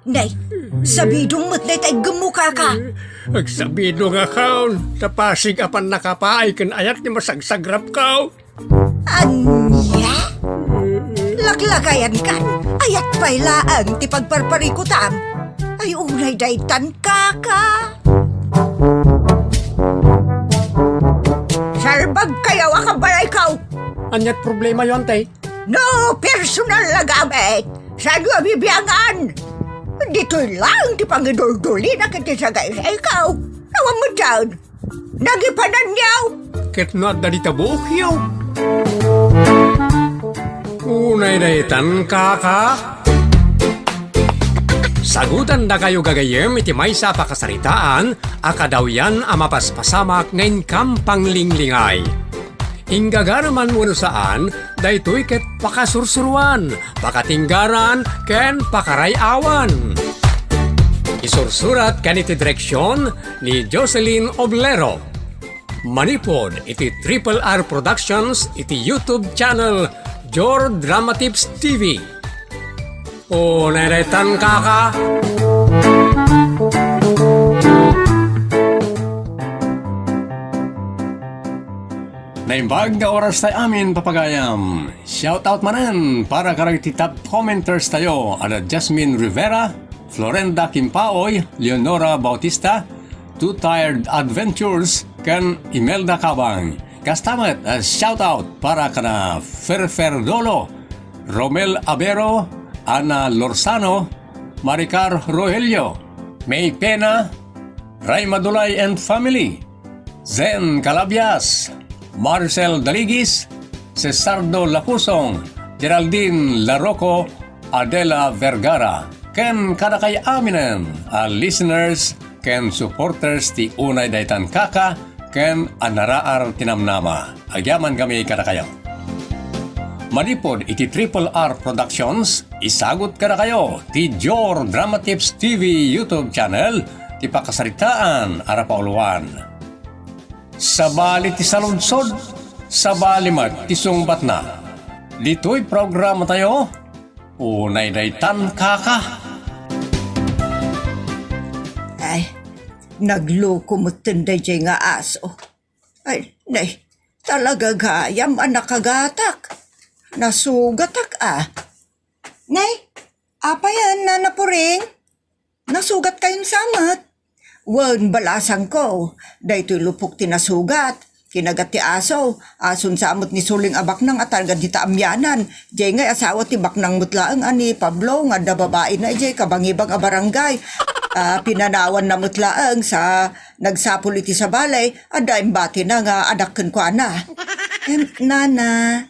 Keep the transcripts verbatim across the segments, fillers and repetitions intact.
Nay, sabidong met dayta iggemmo, kaka. Agsabidongakon, ta pasig a pannakapaay ken ayat ti masagsagrapko. Ania? Laklakayankan, ayat pay laeng ti pagparparikutam. Ay, unay daytan, kaka. Salbagkayo a kabalayko. Aniat problemayo, ante? No personal a gamit, saanyo a bibiangan? Ditoy laeng ti pangiduldulina ket ti sagaysayko. Awan met daan. Nagipananyo! Ket no adda dita buokyo. Unay daytan, kaka. Sagutandakayo gagayyem iti maysa a pakasaritaan a kadawyan a mapaspasamak nga inkam panglinglingay. Inggagaraman wenno saan, daytoy ket pakasursuroan, pakatinggaran, ken pakaray-awan. Isursurat ken iti direksion ni Jocelyn Oblero. Manipud iti Triple R Productions iti YouTube channel Jor Dramatips T V. O, nairetan, kaka. Naimbag nga oras tay amin, papagayam. Shout out manen para kadagiti top commenters tayo, ada Jasmine Rivera, Florenda Kimpaoy, Leonora Bautista, Two Tired Adventures, ken Imelda Cabang. Kasta met a shout out para kana Ferfer Dolo, Romel Abero, Ana Lorsano, Maricar Rogelio, May Pena, Ray Madulay and family, Zen Calabias, Marcel Daligis, Cesardo Lacusong, Geraldine Larroco, Adela Vergara, ken kadakay aminen a listeners ken supporters ti Unay Daytan Kaka ken a naraar ti namnama. Agyamankami kadakayo. Manipud iti Triple R Productions, isagut kadakayo ti Jor Dramatips T V YouTube channel ti pakasaritaan a napauluan. Sabali ti saludsod, sabali met ti sungbatna. Ditoy programatayo, Unay Daytan Kaka. Ay, nagloko metten daydiay nga aso. Ay, nay, talaga gayam a nakagatak. Nasugatak a. Nay, apayen, Nana Puring? Nasugatkayon sa met? Wen, balasangko, daytoy lupok ti nasugat. Kinagat ti aso, ason sa met ni Suling a baknang a taga dita Amianan. Diay ngay asawa ti baknang met laeng a ni Pablo nga adda babaina idiay kabangibang a barangay. Ah, pinanawanna met laeng sa nagsapul iti sabali, adda imbatina nga adak kenkuana. Em, nana,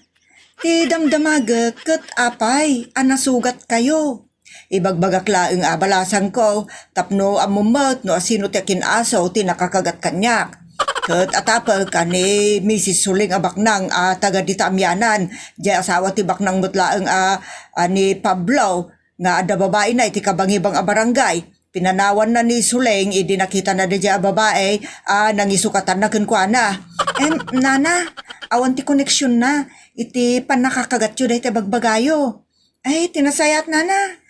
ti damdamagek ket apay a nasugatkayo? Ibagbagak laeng a balasangko tapno ammom met no asino ti akin-aso ti nakakagat kaniak. Ket atapek a ni Misis Suling a baknang a taga dita Amianan, diay asawa ti baknang met laeng a, a ni Pablo nga adda babaina iti kabangibang a barangay. Pinanawanna ni Suling idi nakitana daydiay a babai a nangisukatanna kenkuana. Em, nana, awan ti koneksionna iti pannakakagatyo dayta bagbagayo. Ay, ti nasayaat, nana.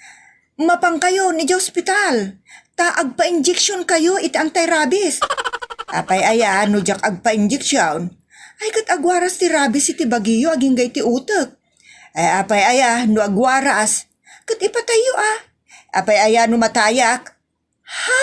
Mapankayon idiay ospital, ta agpa-injectionkayo iti anti-rabies. Apay aya no diak agpa-injection? Ay, ket agwaras ti rabies iti bagiyo agingga iti utek. Ay, apay aya no agwaras? Ket ipatayyo a. Apay aya no matayak? Ha?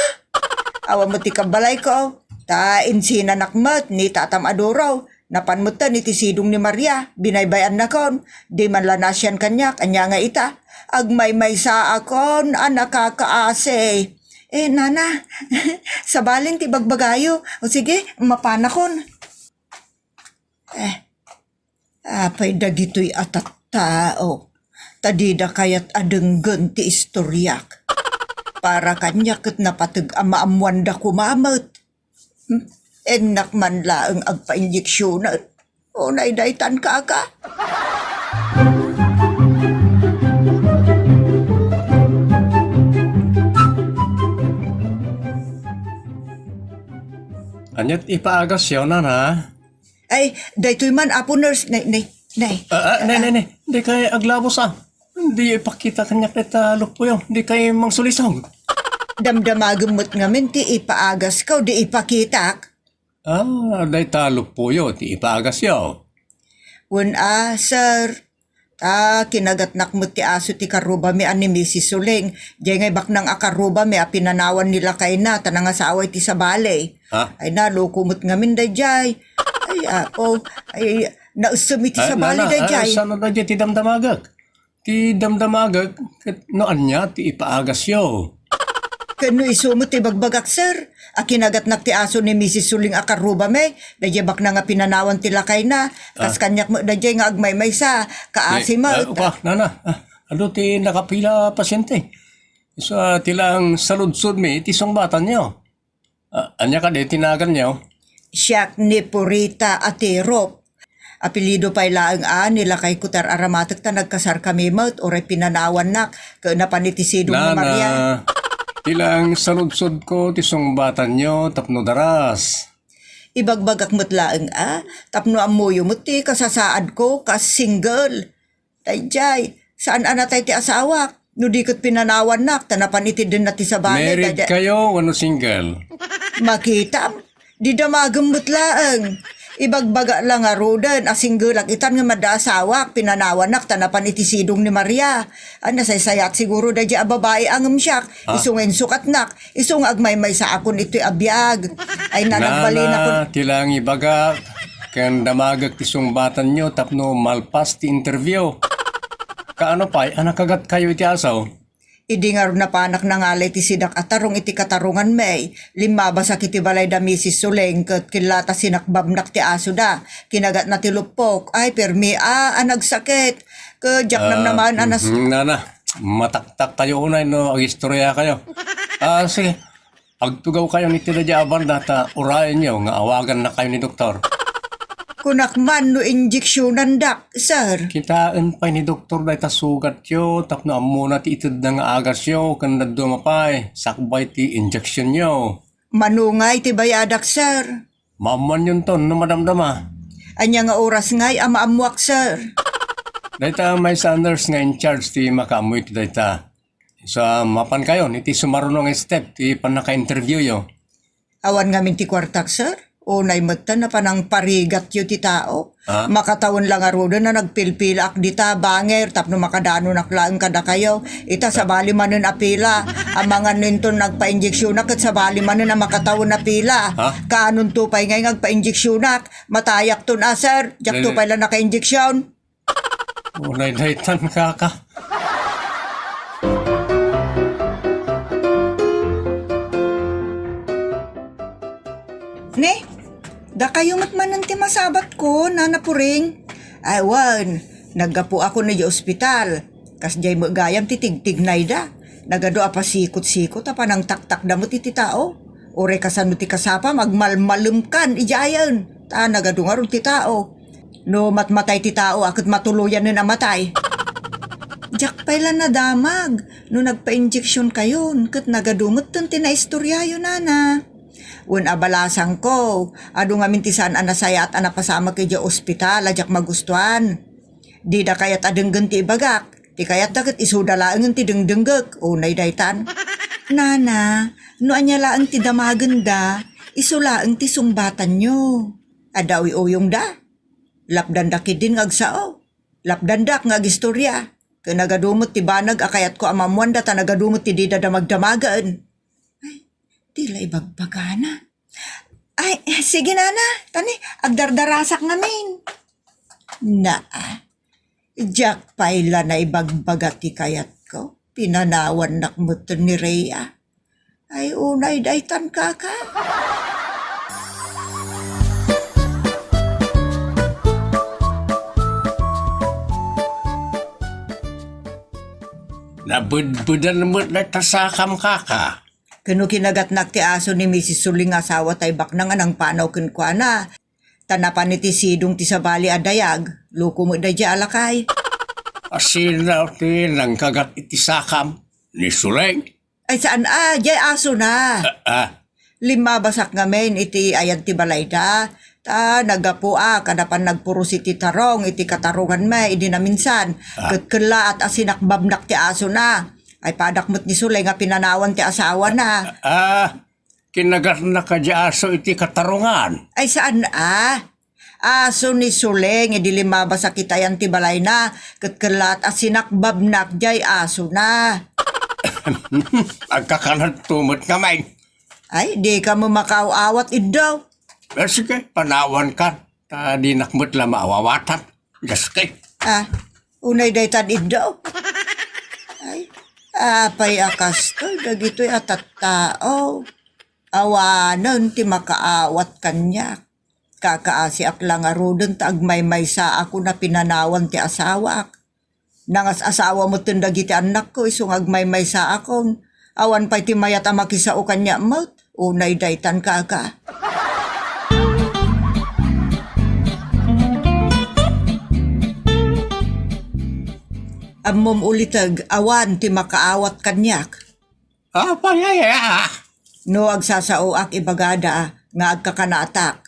Awan met ti kabalayko, ta insinanak met ni Tatam a Duro. Napan metten iti sidong ni Maria, binaybay-annakon. Di man la nasian kaniak, ania nga ita? Agmaymaysaakon a nakakaasi. Eh, nana, sabalin ti bagbagayo. O sige, mapanakon. Eh, apay dagitoy a tattao, ta dida kayat a denggen ti istoriak. Para kaniak ket napateg a maammoanda koma met. Hmm? Innak man laeng agpainjeksionen. Unay daytan, kaka. Aniat ipaagasyo, nana? Ay, daytoy man, Apo Nurse. Nay, nay, nay. Ah, ah, nay, nay, nay. Dikay aglabos, ah. Diyo ipakita kaniak dayta luppoyo, dikay mangsulisog. Damdamagem met ngamin ti ipaagas ko, di ipakitak. Ah, dayta luppoyo ti ipaagasyo. Wen a, sir. Ta kinagatnak met ti aso ti karrubami a ni Misis Suling. Diay ngay baknang a karrubami a pinanawan ni lakayna ta nangasawa iti sabali. Ha? Ay, naloko met ngamin daydiay. Ay, apo. Ay, naessem iti sabali daydiay. Saan daydiay ti damdamagek? Ti damdamagek ket no ania ti ipaagasyo. Ken no isu met ti ibagbagak, sir, a kinagatnak ti aso ni Misis Suling a karrubami, daydiay baknang a pinanawan ti lakayna, kas kaniak met daydiay nga agmaymaysa, kaasi met. Ah, upa, nana, ah, adu ti nakapila a pasyente. Isu a ti laeng saludsodmi iti sungbatanyo. Ah, ania kadi ti naganyo? Siak ni Purita Atirop. Apelyido pay laeng a ni lakayko ti ar-aramatek ta nagkasarkami met, uray pinanawannak, ket napan iti sidong ni Maria. Nana, ti laeng saludsodko ti sungbatanyo tapno daras. Ibagbagak met laeng a, tapno ammoyo met ti kasasaadko kas single. Daydiay, saan a natay ti asawak. No di ket pinanawannak, ta napan iti denna ti sabali, daydiay. Married kayo wenno single? Makitam, di damagem met laeng. Ibagbaga la ngaruden a singgelak itan ngem adda asawak, pinanawannak, ta napan iti sidong ni Maria. Ay, nasaysayaat siguro daydiay a babai a ngem siak. Ha? Isu nga insukatnak, isu nga agmaymaysaakon itoy a biag. Ay, na, nagbalinakon. Nana, ti laeng ibagak, ken damagek ti sungbatanyo tapno malpas ti interview. Kaano pay a nakagatkayo iti aso? Idi ngarud napanak nangalay ti sidak a tarong iti kataronganmi, limmabasak iti balay da Misis Suleng ket killata sinakbabnak ti asoda. Kinagatna ti luppok. Ay, permi a, a nagsakit. Ket diak namnamaen a nas- Mhm, nana, mataktak tayo unay no agistorya kayo. Ah, sige. Agtugaw kayo ni Tita Jabal data urayenyo nga awagan na kayo ni doktor. Kunak man no injeksyonandak, sir. Kitaen pay ni doktor dayta sugatyo tapno ammona ti itedna nga agasyo ken dadduma pay sakbay ti injeksyonyo. Manungay ti bayadak, sir? Maammoanyonton no madamdama. Ania nga oras ngay a maammoak, sir? Dayta maysa a nurse nga in charge ti makaammo iti dayta. Sa mapan kayon iti sumaruno nga step ti pannaka-interviewyo. Awan ngamin ti kuartak, sir? Unay met ta napan parigatyo ti tao. Ha? Makatawen la ngaruden a nagpilpilaak dita, banger, tapno makadanonak laeng kadakayo. Ita, sabali manen a pila. Amangan no inton nagpainjeksionak ket sabali manen a makatawen a pila. Ha? Kaanonto pay ngay nga agpainjeksionak? Matayakton a, sir. Diakto pay la nakainjeksyon. Unay daytan, kaka. Ne, dakayo met manen ti masabatko, Nana Puring. Ay, wen, naggapuakon idiay ospital. Kasdiay met gayam ti tigtignayda. Nagadu a pasikot-sikot a panangtaktakda met iti tao. Uray kasano ti kasapam, agmalmalemkan idiayen. Ta nagadu ngarud ti tao. No matmatay ti tao a ket matuloyanen a matay. Diak pay la nadamag no nagpainjeksionkayon ket nagadu metten ti naistoriayo, Nana. Wen a balasangko, adu ngamin ti saan a nasayaat a napasamak idiay ospital a diak magustuan. Dida kayat a denggen ti ibagak. Ti kayatta ket isuda laengen ti dengdenggek. Unay daytan. Nana, no ania laeng ti damagenda, isu laeng ti sungbatanyo. Adda uy-uyongda. Lapdanda ketdin nga agsao. Lapdandak nga agistorya. Ken nagadu met ti banag a kayatko a maammoanda ta nagadu met ti dida damagdamagen. Ay, di la ibagbagana. Ay, sige, Nana. Tani, agdardarasak ngamin. Naa, diak pay la naibagbaga ti kayatko. Pinanawannak metten ni Rhea. Ay, unay daytan, kaka. Nabedbedan met dayta sakam, kaka. Ken no kinagatnak ti aso ni Misis Suling nga asawa tay baknang a nangpanaw kenkuana, ta napan iti sidong ti sabali a dayag, loko met daydiay a lakay. Asino ti nangkagat iti sakam? Ni Suling? Ay, saan a, diay asona. Ah, ah. Limmabasak ngamin iti ayad ti balayda. Ta naggapuak a napan nagpuros iti tarong iti katarungan met idi naminsan, Ah. ket kellaat a sinakbabnak ti asona. Ay, padak met ni Suleng a pinanawan ti asawana. Ah, kinagatna kadi aso iti katarungan? Ay, saan a? Aso ni Suleng idi limmabas a kitayan ti balayna, ket kellaat a sinakbabnak jay asona. Agkakanatto met ngamin. Ay, dika met makaaw-awat, iddaw. Eh, sige, panawankan. Ta dinak met la maawawatan. Gaske. Ah, unay daytan, iddaw. Ay, apay a kastoy dagitoy a tattao? Awanen ti makaawat kaniak. Kakaasiak la ngaruden ta agmaymaysaakon a pinanawan ti asawaak. Nangas-asawa metten dagiti annakko isu nga agmaymaysaakon. Awan pay ti mayat a makisao kaniak met, unay daytan, kaka. Ammom, uliteg, awan ti makaawat kaniak. Apay aya? No agsasaoak, ibagada nga agkakanaatak.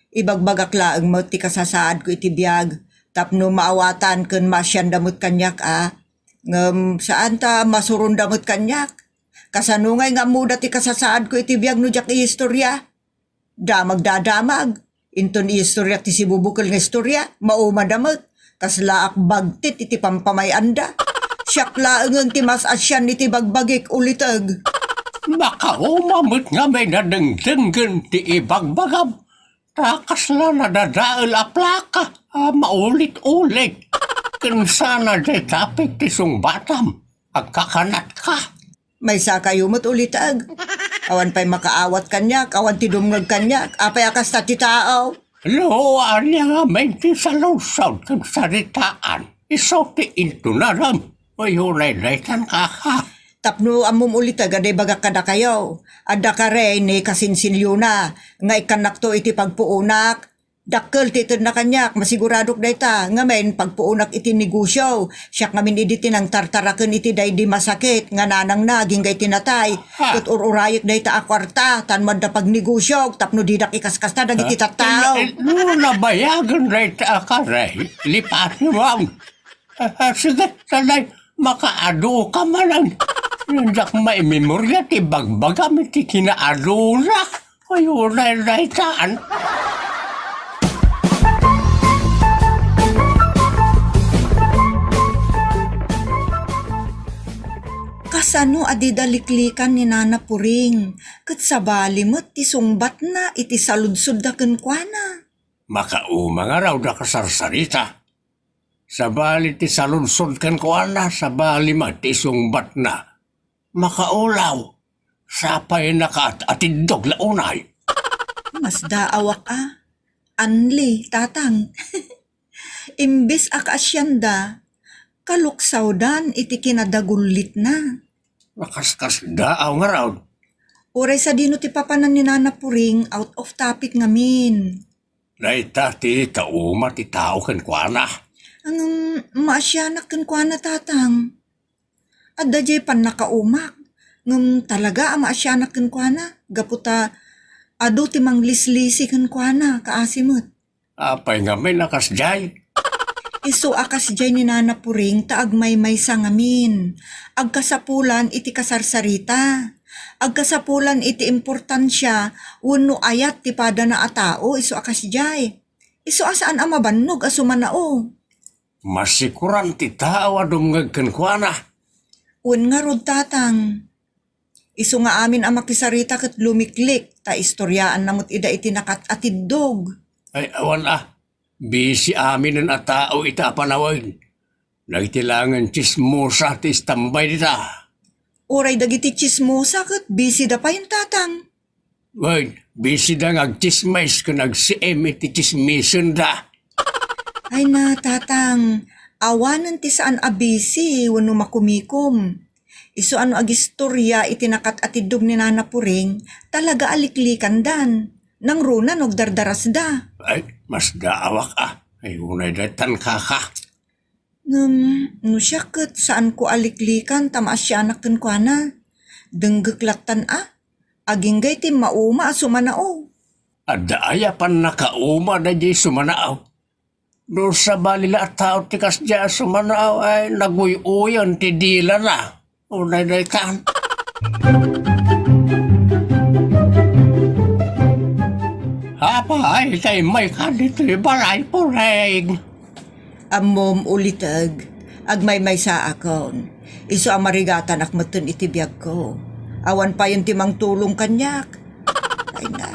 Ibagbagak laeng met ti kasasaadko iti biag tapno maawatan ken maasianda met kaniak a. Ngem saan ta masuronda met kaniak. Kasano ngay nga ammoda ti kasasaadko iti biag no diak iistorya? Damag da a damag. Inton iistoryak ti sibubukel nga istorya, maumada met. Kaslaak bagtit iti pampamay-anda. Siak laengen ti mas-asian iti bagbagik, uliteg. Makauma met ngamin a dengdenggen ti ibagbagam. Ta kasla nadadael a plaka a maulit-ulit. Ken sana dayta pay ti sungbatam. Agkakanatka. Maysakayo met, uliteg. Awan pay makaawat kaniak, awan ti dumngeg kaniak. Apay a kasta ti tao? No, ania ngamin ti saludsod ken saritaan, isu ti intunanam. Uy, unay daytan, kaka. Tapno ammom, uliteg, a ibagak kadakayo. Adda kari ni kasinsinliona nga ikkannakto iti pagpuonak. Dakkel ti itedna kaniak, masiguradok dayta. Ngamin, pagpuonak iti negosio. Siak ngamin idi ti nangtartaraken iti daydi masakit nga nanangna agingga iti natay. Ha. Ket ur-urayek dayta a kuarta, tan madda pagnegosiok tapno didak ikaskasta dagiti tattao. Eh, eh, no nabayagen dayta a kari, lipati man. Ah, ah, sige, sanay, makaadu ka manen. Diak maimemoria ti bagbagam iti kinaadunak. Ay, unay daytan. Kasano a dida liklikan ni Nana Puring, ket sabali met ti sungbatna iti saludsodda kenkuana? Makauma ngarud a kasarsarita. Sabali ti saludsod kenkuana, sabali met ti sungbatna. Makaulaw, sapay nakaat-atiddog la unay. Masdaawak a. Anli, tatang. Imbes a kaasianda, kaluksawdan iti kinadagullitna. Nakaskasdaaw ngarud. Uray sadino ti papanan ni Nana Puring, out of topic ngamin. Dayta ti kauma ti tao kenkuana. Ngem maasianak kenkuana, tatang. Adda diay pannakaumak, ngem talaga a maasianak kenkuana, gapu ta adu ti manglislisi kenkuana, kaasi met. Apay ngamin a kasdiay? Isu a kasdiay ni Nana Puring ta agmaymaysa ngamin. Agkasapulan iti kasarsarita. Agkasapulan iti importansia wenno ayat ti padana a tao, isu a kasdiay. Isu a saan a mabannog a sumanao. Masikuran ti tao a dumngeg kenkuana. Wen ngarud, tatang. Isu nga amin a makisarita ket lumiklik, ta istoriaanna met ida iti nakat-atiddog. Ay, awan a. Bisi aminen a tao ita a panawen. Dagiti laengen tsismosa ti istambay dita. Uray dagiti tsismosa ket bisida payen, tatang. Wen, bisida nga agtsismis ken agsiim iti tsismisenda. Ay na, tatang, awanen ti saan a bisi wenno makumikom. Isu a no agistoria iti nakat-atiddog ni Nana Puring, talaga a liklikandan. Nangruna no agdardarasda. Ay, masdaawak a. Ay, unay daytan, kaka. Ngem no siak ket saanko a liklikan ta maasianak kenkuana. Denggek lattan a, agingga ti mauma a sumanao. Adda aya pannakauma daydiay sumanaaw? No sabali la a tao ti kasdiay a sumanaaw, ay naguy-uyon ti dilana. Unay daytan. Apay, tay may kaditoy balay, Puring? Ammom, Uliteg, agmaymaysaakon. Isu a marigatanak metten iti biagko. Awan payen ti mangtulong kaniak. Ay na,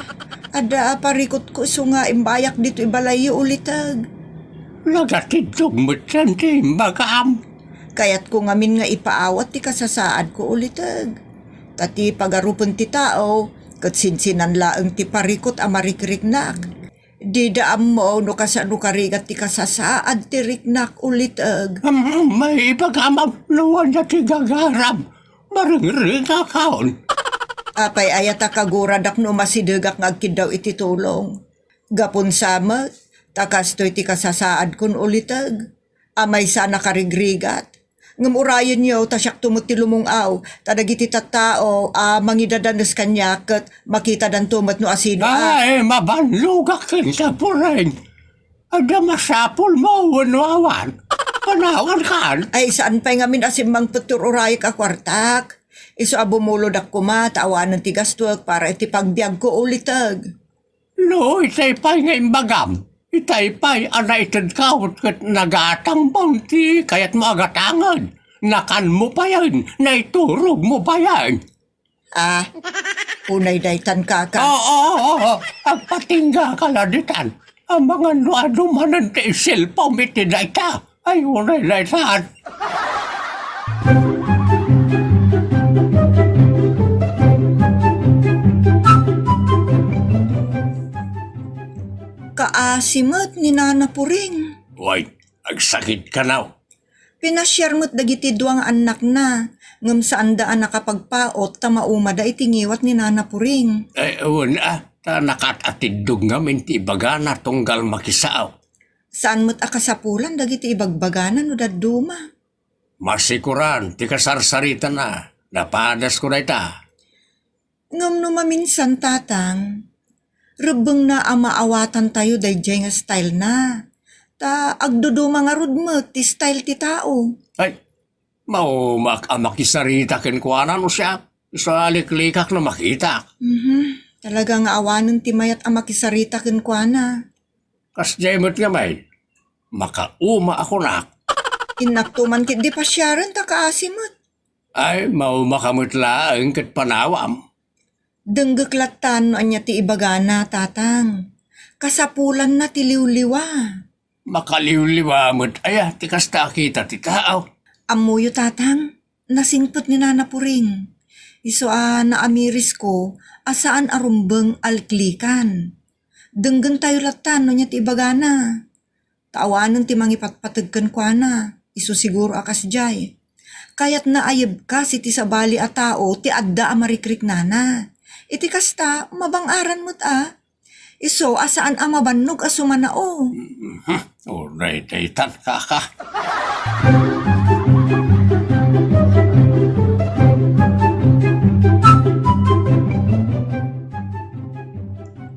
adda a parikutko isu nga imbayak ditoy balayyo, Uliteg. Nagatiddog metten ti imbagam. Kayatko ngamin nga ipaawat ti kasasaadko, Uliteg. Ta ti pagarupen ti tao, ket sinsinan laeng ti parikut a marikriknak. Dida ammo no kasano karigat ti kasasaad ti riknak, Uliteg. Hmm, may ipagamam no ania ti gagaram. Maringrikakon. Apay aya ta kaguradak no masidegak nga agkiddaw iti tulong. Gapun sa met, ta kastoy ti kasasaadkon, Uliteg. A maysa a nakarigrigat. Ngem urayenyo, ta siakto met ti lumung-aw, ta dagiti tattao a mangidadanes kaniak ket makitadanto met no asino a Ay, mabannogak kenka, Puring. Adda masapulmo wenno awan? Panawankan. Ay, saan pay ngamin a simmangpet ti ur-urayek a kuartak. Isu a bumulodak koma ta awanen ti gastuek para iti pagbiagko, Uliteg. No, itay pay nga imbagam, itay pay a naitedka ket nagatangbon ti kayatmo a gatanged, nakanmo payen, naiturogmo payen. Ah, unay daytan, kaka. Oo, oo, oo. Agpatinggaka la ditan. Amangan no adu manen ti isilpom iti dayta. Ay, unay daytan. Kaasi met ni Nana Puring. Way, agsakit kanaw. Pinasiar met dagiti dua nga annakna, ngem saanda a nakapagpaut ta maumada iti ngiwat ni Nana Puring. Eh, wen a, ta nakat-atiddog ngamin ti ibagana tunggal makisaaw. Saan met a kasapulan dagiti ibagbagana no dadduma. Masikuran ti kasarsaritana, napadasko dayta. Ngem no maminsan, Tatang, rebbengna a maawatantayo daydiay nga style na. Ta agduduma ngarud met ti style ti tao. Ay, maumaak a makisarita kenkuana no siak. Isu a liklikak no makitak. Mhm. Talaga nga awanen ti mayat a makisarita kenkuana. Kasdiay met ngamin, makauma a kunak. Innakto man ketdi pasiaren ta kaasi met. Ay, maumaka met laeng ket panawam. Denggek lattan no ania ti ibagana, Tatang. Kasapulanna ti liwliwa. Makaliwliwa met aya ti kasta a kita ti tao? Ammoyo, Tatang, nasingpet ni Nana Puring. Isu a naamirisko a saan a rumbeng a liklikan. Denggentayo lattan no ania ti ibagana. Ta awanen ti mangipatpateg kenkuana, isu siguro a kasdiay. Kayatna a yebkas iti sabali a tao ti adda a marikriknana. Iti kasta, mabang-aran met a. Isu a saan a mabannog a sumanao. Mhm. Uray daytan, kaka.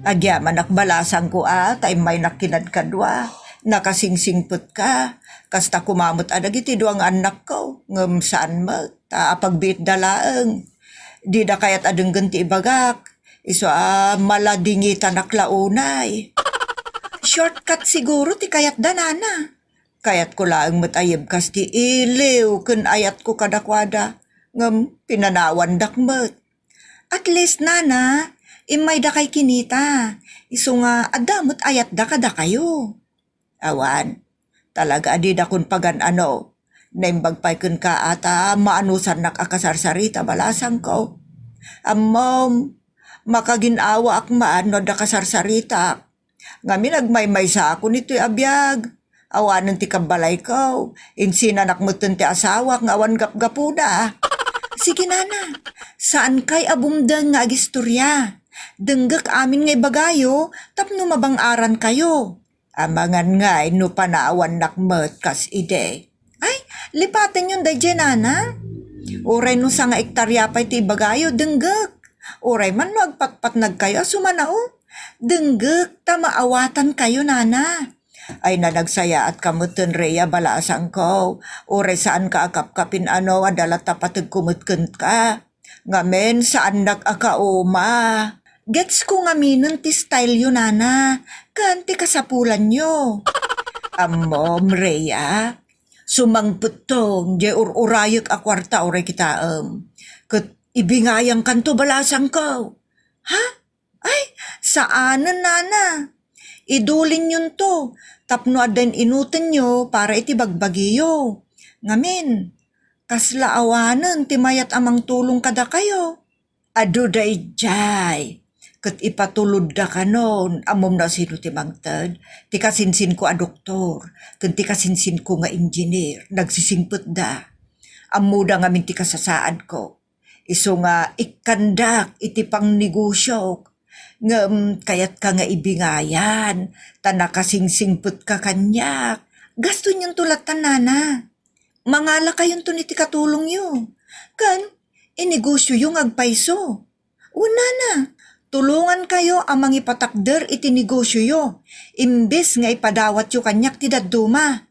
Agyamanak balasangko a, ta immaynak kinadkadua. Nakasingsingpetka. Kasta koma met a dagiti dua nga annakko, ngem saan met, ta apagbiitda laeng. Dida kayat a denggen ti ibagak. Isu a maladingitanak la unay. Shortcut siguro ti kayatda, Nana. Kayatko laeng met a yebkas ti iliw ken ayatko kadakuada, ngem pinanawandak met. At least, Nana, immaydakay kinita, isu nga adda met ayatda kadakayo. Awan, talaga a didakon pagan-ano. Naimbag pay kenka a ta maanusannak a kasarsarita, balasangko. Ammom, makagin-awaak man no adda kasarsaritak. Ngamin, agmaymaysaakon itoy a biag. Awanen ti kabbalayko. Insinanak metten ti asawak nga awan gapgapuna. Sige, Nana. Saankay a bumdeng nga agistorya. Denggek amin nga ibagayo tapno mabang-arankayo. Amangan ngay no panawannak met kas idi. Ay, lipatenyon daydiay, Nana. Uray no sanga ektarya pay ti ibagayo, denggek. Uray man no agpatpatnagkayo a sumanao. Denggek ta maawatankayo, nana. Ay, nagsayaat ka metten, Rhea, balasangko. Uray saanka a kapkapin-ano, adda latta pategko met kenka. Ngamin, saannak a kauma. Gets ko ngaminen ti style yo, nana, ken ti kasapulanyo. Ammom, Rhea, sumangpetton diay ur-urayek a kuarta uray kitaem. Ket ibingayangkanto, balasangko. Ha? Ay, saanen, nana. Idulinyonto tapno adda in-inutenyo para iti bagbagiyo. Ngamin, kasla awanen ti mayat a mangtulong kadakayo? Adu daydiay, ket ipatulodda kanon. Ammom no sino ti mangted? Ti kasinsinko a doktor, ken ti kasinsinko nga engineer, nagsisingpetda. Ammoda ngamin ti kasasaadko. Isu nga ikkandak iti pangnegosiok. Ngem kayatka nga ibingayan, ta nakasingsingpetka kaniak. Gastoenyonto latta, nana. Mangalakayonton iti katulongyo. Ken inegosioyo nga agpayso. Wen, nana, tulongankayo a mangipatakder iti negosioyo, imbes nga ipadawatyo kaniak ti dadduma.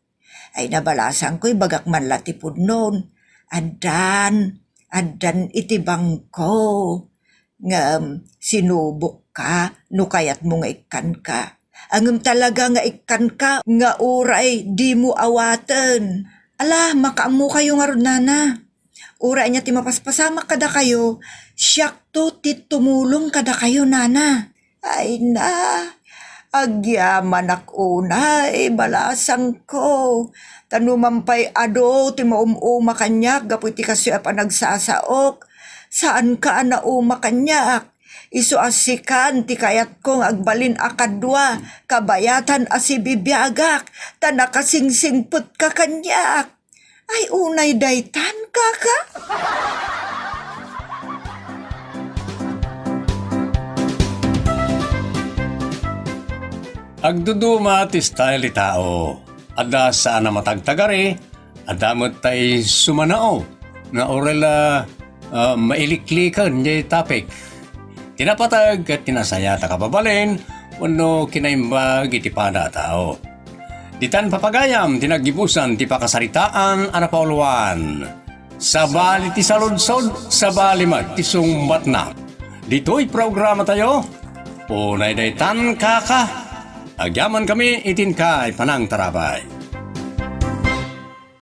Ay, nabalasangko, ibagak man la ti pudnon. Addan, addan iti bangko. Ngem sinubokka no kayatmo nga ikkanka. Ngem talaga nga ikkanka nga uray dimo awaten. Ala, makaammokayo ngarud, nana. Uray ania ti mapaspasamak kadakayo, siakto ti tumulong kadakayo, nana. Ay na, agyamanak unay, balasangko. Ta numan pay adu ti maum-uma kaniak gapu iti kastoy a panagsasaok, saanka a nauma kaniak. Isu a sikan ti kayatko nga agbalin a kadua, kabayatan a sibibiagak, ta nakasingsingpetka kaniak. Ay, unay daytan, kaka? Agduduma ti style ti tao. Adda saan a matagtagari, adda met tay sumanao nga uray la, ah, mailikliken diay topic. Ti napateg ket ti nasayaat a kababalin wenno kinaimbag iti pada a tao. Ditan papagayam ti naggibusan ti pakasaritaan a napauluan. Sabali ti saludsod, sabali met ti sungbatna. Ditoy programatayo, unay daytan, kaka. Agyamankami iti inkay panangtarabay.